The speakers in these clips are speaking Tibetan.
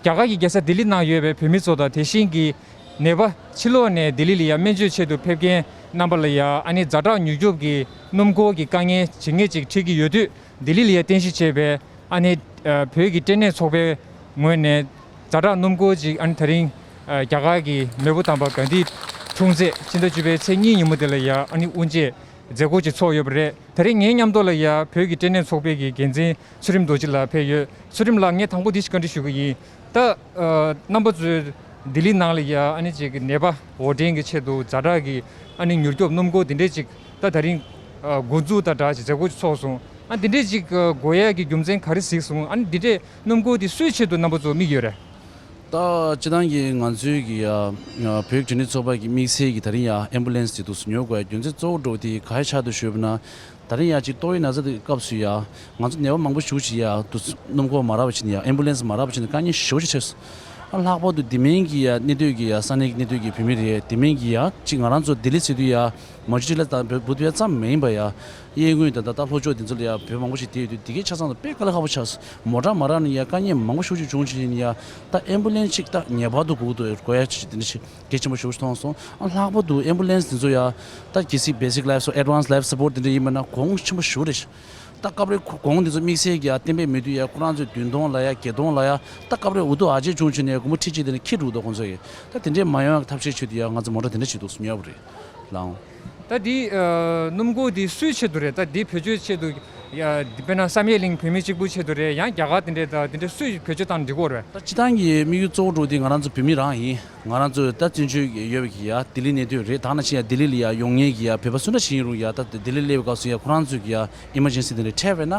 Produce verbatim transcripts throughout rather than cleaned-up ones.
རྒྱ་གར་གྱི་རྒྱལ་ས་ལྡི་ལི་ནང་ཡོད་པའི་བོད་མི་ཚོ་དང་དེ་བཞིན་གྱི་ནད་པ་ཕྱི་ལོགས་ནས་ལྡི་ལི་ལ་ཡ་སྨན་བཅོས་ཆེད་དུ་ཕེབས་མཁན་རྣམ་པ་ལ་ཡ་ཨ་ནི་ཛ་དྲག་མྱུར་སྐྱོབ་ཀྱི་སྣུམ་འཁོར་གྱི་དཀའ་ངལ་ཇི་སྙེད་ཅིག་འཕྲད་ཀྱི་ཡོད་དུས། ལྡི་ལི་ལ་ཡ་རྟེན་གཞི་བྱས་པའི་ཨ་ནི་ཨ་བོད་ཀྱི་སྐྲན་ནད་ཚོགས་པའི་ངོས་ནས་ཛ་དྲག་སྣུམ་འཁོར་ཅིག་ཨ་ནི་ད་རིང་ཨ་རྒྱ་གར་གྱི་མེས་པོ་དམ་པ་གྷན་དྷི་འཁྲུངས་ཚེས་ཕྱི་ཟླ་བཅུ་པའི་ཚེས་གཉིས་ཉིན་མོ་དེ་ལ་ཡ་ཨ་ནི་དབུ་འབྱེད་མཛད་སྒོ་ཅིག་ཚོགས་ཡོད་པ་རེད། ད་རིང་ངའི་མཉམ་དུ་ལ་ཡ་བོད་ཀྱི་སྐྲན་ནད་ཚོགས་པའི་གི་འགན་འཛིན་ཚུལ་ཁྲིམས་རྡོ་རྗེ་ལགས་ཕེབས་ཡོད། ཚུལ་ཁྲིམས་ལགས། ངས་དང་པོ་འདི་ཞིག་བཀའ་འདྲི་ཞུ་གི་ཡིན། ད་ཨ་རྣམ་པ་ཚོས་ལྡི་ལི་ནང་ལ་ཡ་ཨ་ནི་ཅིག་ནད་པ་འོར་འདྲེན་གྱི་ཆེད་དུ་ཛ་དྲག་གི་ཨ་ནི་མྱུར་སྐྱོབ་སྣུམ་འཁོར་འདི་འདྲས་ཅིག་ད་ད་རིང་ཨ་འགོ་འཛུགས་དང་སྦྲགས་ཅིག་མཛད་སྒོ་ཅིག་ཚོགས་སོང་། ཨ་འདི་འདྲས་ཅིག་ཨ་དགོས་ཡ་གི་རྒྱུ་མཚན་ག་རེ་གཟིགས་སོང་། ཨ་ནི་འདི་འདྲས་སྣུམ་འཁོར་འདི་སུའི་ཆེད་དུ་རྣམ་པ་ཚོ་དམིགས་ཡོད་རེད། ད་སྤྱིར་བཏང་གི་ང་ཚོའི་གི་ཡ་བོད་ཀྱི་སྐྲན་ནད་ཚོགས་པ་གི་དམིགས་བསལ་གྱི་ད་རིང་ཡ་ཨེམ་བུ་ལན་སི་དེ་འདུག་སེ་ཉོ་དགོས་ཡ་རྒྱུ་མཚན་གཙོ་བོ་འདྲ་བོ་དེ་ག་རེ་ཆགས་འདུག་ཞུས་པ་ན། ད་རིང་ཡ་གཅིག་ཏོག་དབྱིབས་ན་ཚ་དེ་སྐབས་སུ་ཡ་ང་ཚོ་ནད་པ་མང་པོ་ཞེ་པོ་ཅིག་ཡ་དུ་སྣུམ་འཁོར་མ་རག་པ་བྱས་ནས་ཡ་ཨེམ་བུ་ལན་སི་མ་རག་པ་བྱས་ནས་དཀའ་ངལ་ཞེ་པོ་ཅིག་འཕྲད་སོང་། ཨ་ལྷག་པར་དུ་དེ་མིན་གྱི་ཡ་གནས་སྡོད་ཀྱི་ཡ་ས་གནས་ཀྱི་གནས་སྡོད་ཀྱི་བོད་མི་རེད། དེ་མིན་གྱི་ཡ་གཅིག་ང་རང་ཚོ་ལྡི་ལི་ཟེར་དུས་ཡ་མ་ཅུ་ཊི་ལ་དང་བུ་བུ་ཐུ་ཡ་ཙམ་མ་ཡིན་པ་ཡ་གཡས་ངོས་དང་ད་ལྟ་ལྷོ་ཕྱོགས་དེ་ཚོ་ལ་ཡ་བོད་མང་པོ་ཞིག་བསྡད་ཡོད་དུས་དེ་གའི་ཆ་ཚང་དུ་དཔེ་དཀའ་ལས་ཁག་པོ་ཆགས་སོང་། མོ་ཊ་མ་རག་ནས་ཡ་དཀའ་ངལ་མང་པོ་ཞེ་པོ་ཅིག་བྱུང་བྱས་ནས་ཡ་ད་ཨེམ་བུ་ལན་སི་གཅིག་ད་ངེས་པར་དུ་དགོས་དགོས་ཡ་ཅིག་དེ་འདྲ་ཞིག་གལ་ཆེན་པོ་ཞེ་པོ་ཞིག་མཐོང་སོང་། ཨ་ལྷག་པར་དུ་ཨེམ་བུ་ལན་སི་དེ་ཚོ་ཡ་ད་གལ་སྲིད་བེ་སིག་ལའིཕ་སི་པོར་ཊི། ཨེཌ་ཝན་སི་ལའིཕ་སི་པོར་ཊི་དེ་འདྲ་ཡིན་པ་ན་གོང་ཆེན་པོ་ཞེ་པོ་རེད། ད་སྐབས་རེ་གོང་དེ་ཚོ་དམིགས་བསལ་གྱི་ཡ་གཏན་འབེབས་མེད་དུས་ཡ་ཁོ་རང་ཚོས་བདུན་སྟོང་ལ་ཡ་བརྒྱད་སྟོང་ལ་ཡ་ད་སྐབས་རེ་འུ་ཐུག་ཨ་ཅེ་བྱུང་བྱུང་ནས་སྒོར་མོ་ཁྲི་གཅིག་དེ་ནས་འཁྱེར་འགྲོ་འདུག་ཁོང་ཚོ་ཡིས། ད་དེ་འདྲས་མ་ཡོང་ཡ་ཐབས་ཤེས་བྱེད་དུས་ཡ་ང་ཚོ་མོ་ཊ་དེ་འདྲ་བྱེད་འདུག་སུ་ཉོ་བ་རེད་ལགས། ད་འདི་ཨ་སྣུམ་འཁོར་འདི་སུའི་ཆེད་དུ་རེད། ད་འདི་བེད་སྤྱོད་ཆེད་དུ་ཡ་འདི་དཔེར་ན་བསམ་ཡས་གླིང་བོད་མི་གཅིག་པུ་ཆེད་དུ་རེད། ཡང་རྒྱ་གར་དེ་འདྲས་ད་དེ་འདྲས་སུས་བེད་སྤྱོད་བཏང་འགྲིག་གོ་རེད། ད་སྤྱིར་བཏང་གི་དམིགས་ཡུལ་གཙོ་བོ་འགྲོ་དེ་ང་རང་ཚོ་བོད་མི་རང་ཡིན། ང་རང་ཚོ་ད་བཙན་བྱོལ་ཡོད་པའི་གི་ཡ་ལྡི་ལི་གནས་སྡོད་རེད། ད་ནང་བཞིན་ཡ་ལྡི་ལི་ལ་ཡ་ཡོང་མཁན་གི་ཡ་བོད་པ་སུ་འདྲ་ཞིག་ཡིན་རུང་ཡ་ད་ལྡི་ལི་སླེབས་པའི་སྐབས་སུ་ཡ་ཁོ་རང་ཚོས་གི་ཡ་ཨི་མར་ཇེན་སི་དེ་འདྲ་འཕྲད་པས་ན།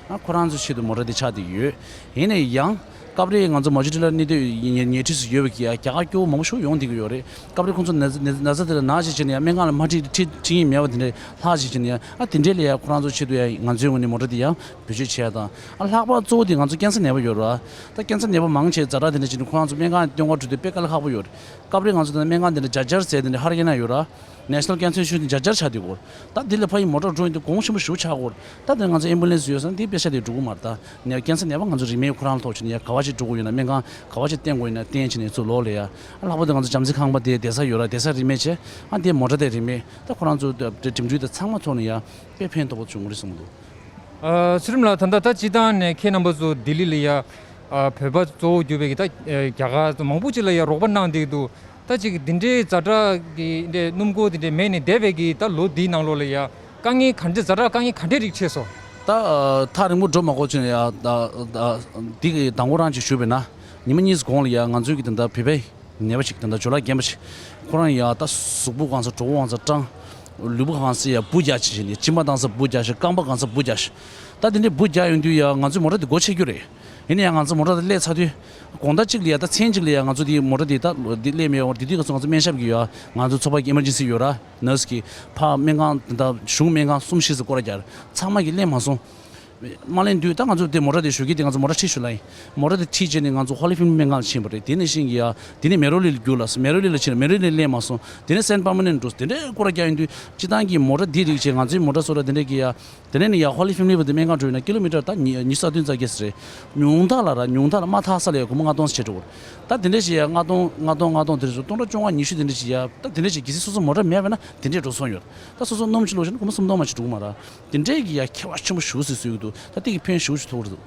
ཨ་ཁོ་རང་ཚོའི་ཆེད་དུ་མོ་ཊ་དེ་ཆགས་བསྡད་ཀྱི་ཡོད། ཡིན་ནའི་ཡང་སྐབས་རེ་ང་ཚོ་མ་ཅུ་ཊི་ལ་གནས་སྡོད་ཉེ་ཉེ་འཁྲིས་སུ་ཡོད་པའི་གི་ཡ་རྒྱ་གར་སྐྱོ་བོ་མང་པོ་ཞིག་ཡོང་བསྡད་ཀྱི་ཡོད་རེད། སྐབས་རེ་ཁོང་ཚོ་ན་ན་ན་ཚ་དེ་ལ་ན་ཅིག་བྱས་ནས་ཡ་སྨན་ཁང་ལ་མ་ཁྲིད་ཁྲིད་ཁྲིད་ཀྱི་མེད་པ་དེ་འདྲ་ལྷག་ཅིག་བྱས་ནས་ཡ་ཨ་དེ་འདྲས་ལ་ཡ་ཁོ་རང་ཚོའི་ཆེད་དུ་ཡ་ང་ཚོའི་ངོས་ནས་མོ་ཊ་དེ་ཡང་བེད་སྤྱོད་བྱས་དང་། ཨ་ལྷག་པར་གཙོ་བོ་དེ་ང་ཚོ་ཀན་སར་ནད་པ་ཡོད་ར། ད་ཀན་སར་ནད་པ་མང་ཆེ་ཛ་དྲག་དེ་འདྲ་བྱས་ནས་ཁོ་རང་ཚོ་སྨན་ཁང་སྟོན་ག་འགྲོ་དུས་དཔེ་དཀའ་ལས་ཁག་པོ་ཡོད་རེད། སྐབས་རེ་ང་ཚོ་ད་སྨན་ཁང་དེ་འདྲ་ཇཱ་ཇར་ཟེར་དེ་འདྲ་ཧ་རི་ཡ་ན་ཡོད་ར། National Cancer Institute ཇཱ་ཇར་ཆགས་དུས་སྐོར། ད་འདི་ལ་ཕ་ཡི་མོ་ཊ་འགྲོ་ཡོང་དུས་གོང་ཆེན་པོ་ཞེ་པོ་ཆགས་སྐོར། ད་འདི་ང་ཚོ་ཨེམ་བུ་ལན་སི་ཡོད་ས་འདི་པེ་ཤ་དེ་འགྲོ་གི་མ་རེད། ད་ནས་ཀན་སར་ནད་པ་ང་ཚོ་རིན་མེད་ཁོ་རང་ལ་ཐོག་ཆུ་ནས་ཡ་ག་བ་ཅིག་འགྲོ་གི་ཡོད་ན་སྨན་ཁང་ག་བ་ཅིག་བསྟེན་དགོས་ཡོད་ན་བསྟེན་བྱས་ནས་ཚུར་ལོག་ལས་ཡ། ཨ་ལྷག་པར་དུ་ང་ཚོ་བྱམས་བརྩེ་ཁང་པ་དེ་བསྡད་ས་ཡོད་ར། བསྡད་ས་རིན་མེད་བྱས། ཨ་འདི་མོ་ཊ་དེ་རིན་མེད། ད་ཁོ་རང་ཚོ་འགྲིམ་འགྲུལ་དང་ཚང་མ་ཐོག་ནས་ཡ་དཔེ་ཕན་ཐོགས་པོ་བྱུང་གི་རེད་གསུངས་འདུག། ཨ་ཚུལ་ཁྲིམས་ལགས། ད་ལྟ་ད་སྤྱིར་བཏང་ནས་ཁྱེད་རྣམ་པ་ཚོ་ལྡི་ལི་ལ་ཡ་ཨ་བོད་པ་གཙོ་བོ་གྱུར་པའི་གི་ད་ཨ་རྒྱ་གར་མང་པོ་ཅིག་ལ་ཡ་རོགས་པ་གནང་བསྡད་འདུག། ད་ཅིག་འདི་འདྲའི་ཛ་དྲག་གི་འདྲའི་སྣུམ་འཁོར་འདི་འདྲའི་མེད་ནས་བསྡད་པའི་གི་ད་ལོ་འདིའི་ནང་ལོགས་ལ་ཡ་དཀའ་ངལ་ག་འདྲ་ཛ་དྲག་དཀའ་ངལ་ག་འདྲའི་རིགས་འཕྲད་སོང་། ད་ཨ་ཐག་རིང་པོ་འགྲོ་མ་དགོས་ཆུ་ནས་ཡ་ད་ད་འདི་གི་དང་པོ་རང་ཅིག་ཞུས་པས་ན་ཉི་མ་གཉིས་གོང་ལ་ཡ་ང་ཚོའི་གི་ད་ལྟ་བོད་པའི་ནད་པ་ཞིག་ད་ལྟ་ཇོ་ལགས་རྒན་པ་ཞིག་ཁོ་རང་ཡ་ད་གཟུགས་པོ་གང་ས་གྲོད་ཁོག་གང་ས་སྐྲངས། ལུས་པོ་གང་ས་ཡ་འབུ་རྒྱག་བྱས་བྱས་ནས་མཆིན་པ་གང་ས་འབུ་རྒྱག་ཤག། རྐང་པ་གང་ས་འབུ་རྒྱག་ཤག། ད་དེ་འདྲའི་འབུ་རྒྱག་ཡོང་དུས་ཡ་ང་ཚོའི་མོ་ཊ་དེ་སྒོ་ཕྱེ་རྒྱུ་རེད། ཡིན་ན་ཡང་ང་ཚོ་མོ་ཊ་དེ་སླེབས་ཚར་དུས་དགོང་དག་གཅིག་ལ་ཡ་ད་མཚན་གཅིག་ལ་ཡ་ང་ཚོ་དེའི་མོ་ཊ་དེ་ད་ལོ་དེ་སླེབས་མེད་པར་དེ་དུས་ང་ཚོ་ང་ཚོ་སྨན་ཞབས་ཀྱི་ཡ་ང་ཚོ་ཚོགས་པ་གི་ཨི་མར་ཇེན་སི་ཡོད་ར། ནར་སི་གི་ཕར་སྨན་ཁང་ད་གཞུང་སྨན་ཁང་གསུམ་བཞི་ཙམ་སྐོར་ར་རྒྱག་ཚང་མ་གི་སླེབས་མ་སོང་། མ་ལེན་དུས་ད་ང་ཚོ་དེ་མོ་ཊ་དེ་ཞོགས་ཀས་དེ་ང་ཚོ་མོ་ཊ་ཁྲིད་ཞུ་ལ་ཡིན། མོ་ཊ་དེ་ཁྲིད་བྱས་ནས་ང་ཚོ་ཧོ་ལི་ཕེ་མི་ལི་སྨན་ཁང་ལ་ཕྱིན་པ་རེད། དེ་ནས་ཤིང་གི་ཡ་དེ་ནས་མེ་རོ་ལི་ལ་རྒྱུགས་ལ་སོང་། མེ་རོ་ལི་ལ་ཕྱིན་ལ་མེ་རོ་ལི་སླེབས་མ་སོང་། དེ་ནས་སན་པར་མ་ནན་འགྲོ། དེ་འདྲའི་སྐོར་ར་རྒྱག་ཡོང་དུས་སྤྱིར་བཏང་གི་མོ་ཊ་དེ་རིགས་བྱས་ང་ཚོའི་མོ་ཊ་སོགས་ར་དེ་འདྲའི་གི་ཡ་དེ་ནས་ནི་ཡ་ཧོ་ལི་ཕེ་མི་ལི་བར་དུ་སྨན་ཁང་འགྲོ་ཡོད་ན་ཀི་ལོ་མི་ཊར་ད་ཉི་ཉི་ཤུ་རྩ་བདུན་རྩ་བརྒྱད་ཙམ་རེད། ཉུང་མཐའ་ལ་ར་ཉུང་མཐའ་ལ་དམའ་ཐག་ས་ལ་ཡ་སྒོར་མོ་ལྔ་སྟོང་ཙམ་བྱེད་འགྲོ་གི་རེད། ད་དེ་འདྲ་ཞིག་ཡ་ལྔ་སྟོང་ལྔ་སྟོང་ལྔ་སྟོང་དེ་རེད་སོ་སྟོང་ཕྲག་བཅོ་ལྔ་ཉི་ཤུ་དེ་འདྲ་ཞིག་ཡ་ད་དེ་འདྲ་ཞིག་གལ་སྲིད་སོ་སོ་མོ་ཊ་མེད་པ་ན་དེ་འདྲས་འགྲོ་སོང་ཡོད། ད་སོ་སོ་སྣུམ་ཅིག་ལོག་བྱས་ན་སྒོར་མོ་སུམ་སྟོང་མ་ཞིག་འགྲོ་གི་མ་རེད། དེ་འདྲས་ཀྱི་ཡ་ཁྱད་པར་ཆེན་པོ་ཞེ་པོ་ཅིག་བཟོས་ཀྱི་འདུག། ད་དེ་གི་ཕན་ཞེ་པོ་ཅིག་ཐོགས་ཀྱི་འདུག།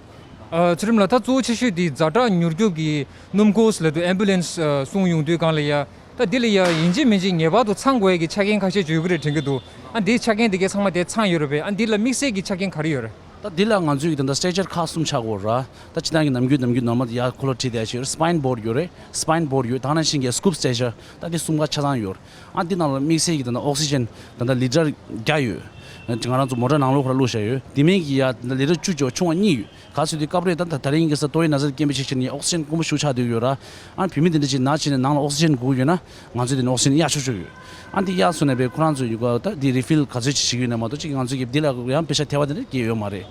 ཨ་ཚུལ་ཁྲིམས་ལགས། ད་གཙོ་བོ་ཆེ་ཤོས་དེ་ཛ་དྲག་མྱུར་སྐྱོབ་ཀྱི་སྣུམ་འཁོར་ཟེར་ལབ་དུས་ཨེམ་བུ་ལན་སི་ཨ་གསུང་ཡོང་དུས་སྒང་ལ་ཡ། ད་འདི་ལ་ཡ་ཡིན་གཅིག་མིན་གཅིག་ངེས་པར་དུ་ཚང་དགོས་ཡ་གི་ཆ་རྐྱེན་ཁ་ཤས་ཅིག་ཡོད་ཀྱི་རེད་དྲན་གྱི་འདུག། ཨ་འདིའི་ཆ་རྐྱེན་དེ་གའི་ཚང་མ་དེ་ཚང་ཡོད་རེད་པས། ཨ་འདི་ལ་དམིགས་བསལ་གྱི་ཆ་རྐྱེན་ག་རེ་ཡོད་རེད། ད་འདི་ལ་ང་ཚོའི་གི་ད་ལྟ་སི་ཊེ་ཅར་ཁག་གསུམ་ཆགས་ཀྱི་ཡོད་རེད། ད་སྤྱིར་བཏང་གི་ནམ་རྒྱུན་ནམ་རྒྱུན་ནོར་མལ་དུ་ཡ་འཁོར་ལོ་ཁྲིད་བསྡད་ཡ་ཅིག་ཡོད་རེད། སི་པའིན་བོར་ཌི་ཡོད་རེད། སི་པའིན་བོར་ཌི་ཡོད། ད་ནང་བཞིན་གྱི་སི་ཀུབ་སི་ཊེ་ཅར་ད་འདི་གསུམ་ཀ་ཆ་ཚང་ཡོད་རེད། ཨ་འདི་ནང་ལ་དམིགས་བསལ་གྱི་ད་ལྟ་ཨོག་སི་ཇན་ད་ལྟ་ལི་ཊར་བརྒྱ་ཡོད། ང་རང་ཚོ་མོ་ཊ་ནང་ལོགས་ཁོ་ར་བླུགས་བཞག་ཡོད། དེ་མིན་གྱི་ཡ་ད་ལི་ཊར་བཅུ་ཅོག་ཆུང་བ་གཉིས་ཡོད། ག་ཚོད་དུས་སྐབས་རེ་ད་ད་ད་རིང་གི་ས་ཏོག་དབྱིབས་ན་ཚ་དེ་རྐྱེན་པས་ཆེ་ཆེ་ནས་ཨོག་སི་ཇན་དཀོན་པོ་ཞིག་ཆགས་བསྡད་ཡོད་ར། ཨ་བུད་མེད་དེ་འདྲ་ཅིག་ན་བྱས་ནས་ནང་ལ་ཨོག་སི་ཇན་དགོས་ཡོད་ན་ང་ཚོས་དེ་ནས་ཨོག་སི་ཇན་གཡར་ཆོག་ཆོག་ཡོད། ཨ་འདི་གཡར་སོང་ནས་པས་ཁོ་རང་ཚོས་ཡོད་ག་ད་འདི་རི་ཕིལ་ག་ཚོད་ཅིག་བྱེད་ཀྱི་ཡོད་ན་མ་གཏོགས་ཅིག་ང་ཚོས་ཀྱི་འདི་ལ་ཡང་པེ་ཤ་ཐེ་བ་དེ་འདྲ་སྐྱེས་ཡོད་མ་རེད།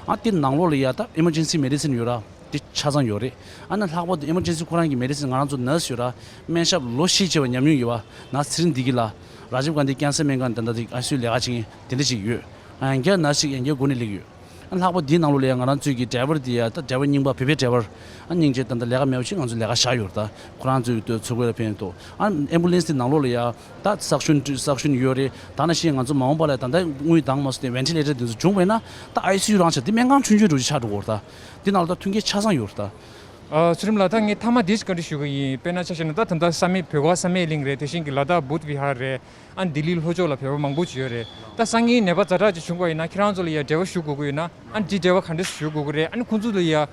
ཨ་འདི་ནང་ལོགས་ལ་ཡ་ད་ཨེ་མར་ཇེན་སི་མེ་ཌི་སིན་ཡོད་ར། འདི་ཆ་ཚང་ཡོད་རེད། ཨ་ན་ལྷག་པར་དུ་ཨེ་མར་ཇེན་སི་ཁོ་རང་གི་མེ་ཌི་སིན་ང་རང་ཚོ་ནར་སི་ཡོད་ར། སྨན་ཞབས་ལོ་བཞི་བྱས་པ་ཉམས་མྱོང་ཡོད་པ་ནར་སི་ཚེ་རིང་བདེ་སྐྱིད་ལགས། ར་ཇིབ་གྷན་དྷི་ཀན་སར་སྨན་ཁང་ད་ལྟ་དེ་ཨའི་སི་ཡུ་ལས་ཀ་བྱེད་མཁན་དེ་འདྲ་ཅིག་ཡོད། ཨ་ཡང་བསྐྱར་ནར་སི་ཅིག་ཡང་བསྐྱར་འགོ་ནས་སླེབས་ཡོད། ལྷག་པ་འདིའི་ནང་ལོགས་ལ་ཡ་ང་རང་ཚོའི་གི་ཌ་རའི་ཝར་འདི་ཡ་ད་ཌ་རའི་ཝར་རྙིང་པ་བོད་པའི་ཌ་རའི་ཝར་ཨ་སྙིང་རྗེ་ད་ལྟ་ལས་ཀ་མེད་པ་ཞིག་ང་ཚོ་ལས་ཀ་བཞག་ཡོད་རེད། ད་ཁོ་རང་ཚོའི་འཚོ་གོས་ལ་ཕན་ཐོགས་ཨ་ཨེམ་བུ་ལན་སི་འདི་ནང་ལོགས་ལ་ཡ་ད་སག་ཤོན་སག་ཤོན་ཡོད་རེད། ད་ནང་བཞིན་ང་ཚོ་མ་འོངས་པ་ལ་ད་ལྟ་དངུལ་འདང་མ་སོང་སྟེ་ཝེན་ཊི་ལེ་ཊར་འདི་ཚོ་བྱུང་བས་ན་ད་ཨའི་སི་ཡུ་རང་ཆགས་འདི་སྨན་ཁང་ཆུང་ཆུང་འདྲ་ཅིག་ཆགས་འགྲོ་གི་རེད། ད་འདི་ནང་ལ་ད་མཐུན་རྐྱེན་ཆ་ཚང་ཡོད་རེད་ད། ཨ་ཚུལ་ཁྲིམས་ལགས། ད་ངས་མཐའ་མ་འདི་ཞིག་བཀའ་འདྲི་ཞུ་གི་ཡིན། དཔེར་ན་ཆ་བཞག་ན་ད་ད་ལྟ་བསམ་ཡས་བོད་ཁ་བསམ་ཡས་གླིང་རེད། དེ་བཞིན་གྱི་ལ་དྭགས་བུདྡྷ་བི་ཧར་རེད། ཨ་ལྡི་ལི་ལྷོ་ཕྱོགས་ལ་བོད་པ་མང་པོ་ཅིག་ཡོད་རེད། ད་སང་ཉིན་ནད་པ་ཛ་དྲག་ཅིག་བྱུང་བ་ཡིན་ན་ཁྱེད་རང་ཚོ་ལ་ཡ་འབྲེལ་བ་ཞུ་དགོས་ཀྱི་ཡོད་ན་ཨ་འདི་འབྲེལ་བ་ག་འདྲས་ཞུ་དགོས་ཀྱི་རེད། ཨ་ནི་ཁོང་ཚོ་ལ་ཡ་ཨ་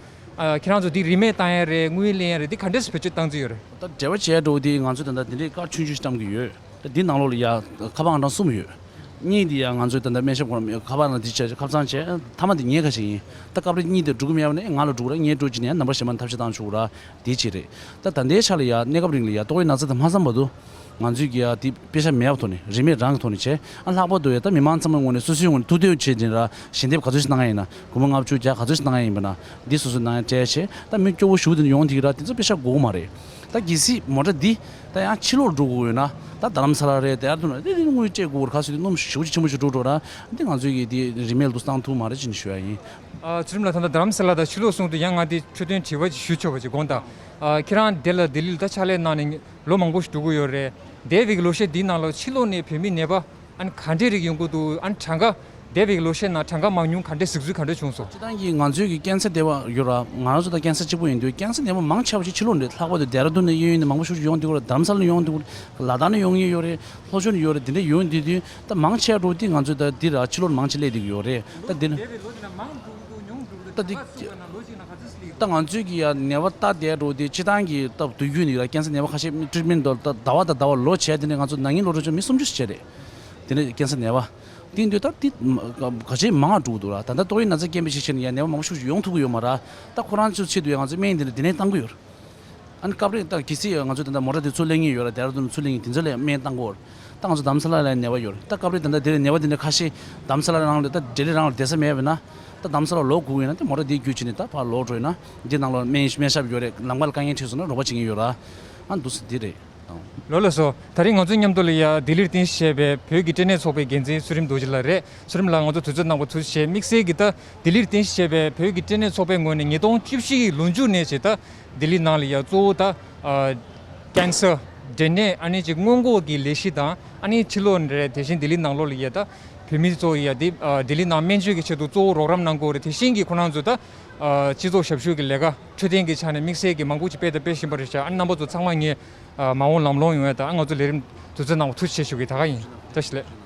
ཁྱེད་རང་ཚོ་འདི་རིན་མེད་བཏང་ཡ་རེད། དངུལ་ལེན་ཡ་རེད། འདི་ག་འདྲས་བེད་སྤྱོད་བཏང་རྩིས་ཡོད་རེད། ད་འབྲེལ་བ་བྱས་འགྲོ་འདི་ང་ཚོས་ད་ལྟ་འདི་འདྲའི་བཀའ་ཆུང་ཆུང་ཞིག་བཀྲམ་གྱི་ཡོད། ད་འདི་ནང་ལོགས་ལ་ཡ་ཁ་པར་ཨང་གྲངས་གསུམ་ཡོད། གཉིས་འདི་ཡ་ང་ཚོས་ད་ལྟ་སྨན་ཞབས་ཁོ་རང་ཁ་པར་ནང་འདི་བྱས་ཁ་བྱང་བྱས་མཐའ་མ་འདི་ངའི་ཁ་ཞིག་ཡིན། ད་སྐབས་རེ་གཉིས་དེ་འགྲོ་གི་མེད་པ་ནས་ང་ལ་འགྲོ་གི་རེད། ངས་འགྲོ་བྱས་ནས་ནམ་བར་གཞན་པ་ཐབས་ཤེས་བཏང་ཆོག་གི་ར། དེ་གཅིག་རེད། ད་ད་ལྟའི་ཆ་ལ་ཡ་གནས་སྐབས་རིང་ལ་ཡ་ཏོག་དབྱིབས་ན་ཚ་དེ་མ་འཛོམས་བར་དུ་ང་ཚོས་ཀྱི་ཡ་དེ་པེ་ཤ་མེད་པའི་ཐོག་ནས་རིན་མེད་རང་གི་ཐོག་ནས་བྱས་ཨ་ལྷག་པར་དུ་ཡ་ད་མི་མང་ཚང་མའི་ངོས་ནས་སོ་སོའི་ངོས་ནས་ཐུགས་འདོད་བྱས་ནས་ར་ཞལ་འདེབས་ག་ཚོད་ཞིག་གནང་ཡ་ཡིན་ན་སྒོར་མོ་ལྔ་བཅུ་བརྒྱ་ག་ཚོད་ཞིག་གནང་ཡ་ཡིན་པ་ན་འདི་སོ་སོའི་ནང་ཡ་སྤྲད་བྱས་ད་མི་སྐྱོ་བོ་ཞུ་དེ་ཡོང་དེ་གི་ར་དེ་ཚོ་པེ་ཤ་དགོས་ཀྱི་མ་རེད། ད་གལ་སྲིད་མོ་ཊ་འདི་ད་ཡང་ཕྱི་ལོགས་འགྲོ་དགོས་ཡོད་ན་ད་རྡ་རམ་ས་ལ་རེད། དེར་དུ་ན་དེ་དེ་དངུལ་སྤྲད་དགོས་ར་ཁ་སོ་དེ་སྣུམ་ཞེ་པོ་ཅིག་ཆེན་པོ་ཞིག་འགྲོ་འགྲོ་ར་འདི་ང་ཚོའི་གི་དེ་རིན་མེད་དུ་བཏང་ཐུབ་མ་རེད་ཅེས་ནས་ཞུ་ཡ་ཡིན། ཨ་ཚུལ་ཁྲིམས་ལགས། ད་ལྟ་རྡ་རམ་ས་ལ་དང་ཕྱི་ལོགས་གསུངས་དུས་ཡང་ང་དེ་འཕྲོད་བསྟེན་དྲི་བ་ཅིག་ཞུ་ཆོག་པ་ཅིག་དགོངས་དག་ཨ་ཁྱེད་རང་དེ་ལ་ལྡི་ལི་ལ་ད་ཕྱག་ལས་གནང་ནས་ལོ་མང་པོ་ཞིག་འགྲོ་གི་ཡོད་རེད། འདས་པའི་གི་ལོ་ཤས་འདིའི་ནང་ལ་ཕྱི་ལོགས་ནས་བོད་མི་ནད་པ་ཨ་ནི་ག་འདྲས་རིགས་ཡོང་གི་འདུག་ཨ་ནི་གྲངས་ཀ་འདས་པའི་གི་ལོ་ཤས་ནང་གྲངས་ཀ་མང་ཉུང་ག་འདྲས་གཟིགས་ཚུལ་ག་འདྲས་བྱུང་སོང་། སྤྱིར་བཏང་གི་ང་ཚོའི་གི་ཀན་སར་ནད་པ་ཡོད་ར། ང་རང་ཚོ་ད་ཀན་སར་གཅིག་པུ་ཡིན་དུས་ཀན་སར་ནད་པ་མང་ཆེ་བ་ཞིག་ཕྱི་ལོགས་ནས་རེད། ལྷག་པར་དུ་ལྡེ་ར་ལྡུན་ནས་གཡས་གཡོན་ནས་མང་པོ་ཞིག་ཡོང་བསྡད་ཀྱི་ཡོད་རེད། རྡ་རམ་ས་ལ་ནས་ཡོང་བསྡད་ཀྱི་ཡོད་རེད། ལ་དྭགས་ནས་ཡོང་མཁན་ཡོད་རེད། ལྷོ་ཕྱོགས་ནས་ཡོད་རེད། དེ་འདྲ་ཡོང་བསྡད་དུས་ད་མང་ཆེ་བ་འདྲ་བོ་དེ་ང་ཚོས་ད་འདི་ར་ཕྱི་ལོགས་ནས་མང་ཆེ་སླེབས་བསྡད་ཀྱི་ཡོད་རེད། ད་འདི་ལ་ད་འདི་ད་ང་ཚོས་ཀྱི་ཡ་ནད་པ་ལྟ་བསྡད་འགྲོ་དེ་སྤྱིར་བཏང་གི་སྟབས་བདེ་རྒྱུ་ནི་ཡོད་ར། ཀན་སར་ནད་པ་ཁ་ཤས་ཊི་རིཊ་མེན་ཊི་འདྲ་ད་ཟླ་བ་དང་ཟླ་བ་ལོ་བྱས་དེ་ནས་ང་ཚོ་ན་ནིང་ལོ་འགྲོ་ཆོག་མི་སུམ་ཅུ་ཞིག་བྱས་རེད། དེ་ནས་ཀན་སར་ནད་པ། དེ་འདུག་ད་དེ་ག་ཚོད་མང་བ་འགྲོ་གི་འདུག་ར། ད་ལྟ་ཏོག་དབྱིབས་ན་ཚ་རྐྱེན་པས་ཤིག་བྱས་ནས་ཡ་ནད་པ་མང་པོ་ཞིག་ཡོང་ཐུབ་ཀྱི་ཡོད་མ་རེད། ད་ཁོ་རང་ཚོའི་ཆེད་དུ་ཡ་ང་ཚོས་སྨན་འདི་འདྲ་འདི་ནས་བཏང་གི་ཡོད་རེད། ཨ་ནི་སྐབས་རེ་ད་གལ་སྲིད་ང་ཚོས་ད་ལྟ་མོ་ཊ་དེ་ཚུར་ལེན་མཁན་ཡོད་ར། ལྡེ་ར་ལྡུན་ཚུར་ལེན་མཁན་དེ་ཚོ་ལ་སྨན་བཏང་གི་ཡོད་རེད། ད་ང་ཚོ་རྡ་རམ་ས་ལ་ལ་ནད་པ་ཡོད་རེད། ད་སྐབས་རེ་ད་ལྟ་དེ་ལ་ནད་པ་དེ་འདྲ་ཁ་ཤས་རྡ་རམ་ས་ལ་རང་ལ་ད་ལྡི་ལི་རང་ལ་བསྡད་ས་མེད་པས་ན་ད་རྡ་རམ་ས་ལ་ལོག་དགོས་ཀྱི་ཡོད་ན་ད་མོ་ཊ་དེ་བརྒྱུད་བྱས་ནས་ད་ཕར་ལོག་འགྲོ་ཡིན་ན་འདི་ནང་ལ་སྨན་སྨན་ཞབས་ཡོད་རེད། ལམ་ཁ་ལ་དཀའ་ངལ་འཕྲད་སོང་ན་རོགས་པ་བྱེད་མཁན་ཡོད་ར། ཨ་འདུག་སེ་འདི་རེད། ལགས་ལགས་སོ། ད་རིང་ང་ཚོའི་མཉམ་དུ་ལ་ཡ་ལྡི་ལིར་རྟེན་གཞི་བྱས་པའི་བོད་ཀྱི་སྐྲན་ནད་ཚོགས་པའི་འགན་འཛིན་ཚུལ་ཁྲིམས་རྡོ་རྗེ་ལགས་རེད། ཚུལ་ཁྲིམས་ལགས་ང་ཚོ་དུས་ཚོད་གནང་བར་ཐུགས་རྗེ་ཆེ། དམིགས་བསལ་གྱིས་ད་ལྡི་ལིར་རྟེན་གཞི་བྱས་པའི་བོད་ཀྱི་སྐྲན་ནད་ཚོགས་པའི་ངོས་ནས་ཉིས་སྟོང་བཅུ་བཞི་ཡི་ལོ་མཇུག་ནས་བྱས་ད་ལྡི་ལི་ནང་ལ་ཡ་གཙོ་བོ་ད་ཨ་ཀན་སར། འབྲས་ནད། ཨ་ནི་ཅིག་སྔོན་འགོག་གི་ལས་གཞི་དང་ཨ་ནི་ཕྱི་ལོགས་ནས་རེད། དེ་བཞིན་ལྡི་ལི་ནང་ལོགས་ལ་ཡ་ད་བོད་མི་ཚོ་ཡ་འདི་ཨ་ལྡི་ལི་ནང་སྨན་བཅོས་ཀྱི་ཆེད་དུ་གཙོ་བོ་རོགས་རམ་གནང་དགོས་རེད། དེ་བཞིན་གྱི་ཁོ་རང་ཚོ་ད་ཨ་སྤྱི་ཚོགས་ཞབས་ཞུ་གི་ལས་ཀ་འཕྲོད་བསྟེན་གྱི་ཆ་ནས་དམིགས་བསལ་གྱི་མང་པོ་ཅིག་སྤེལ་དང་སྤེལ་བཞིན་པ་རེད་ཤག་ཨ་ནི་རྣམ་པ་ཚོ་ཚང་མ་ངས་ཨ་མ་འོངས་ལམ་ལྷོང་ཡོང་ཡ་དང་ཨ་ང་ཚོ་ལས་རིམ་དུས་ཚོད་གནང་བར་ཐུགས་རྗེ་ཆེ་ཞུ་གི་ད་ག་ཡིན། བཀྲ་ཤིས་བདེ་ལེགས།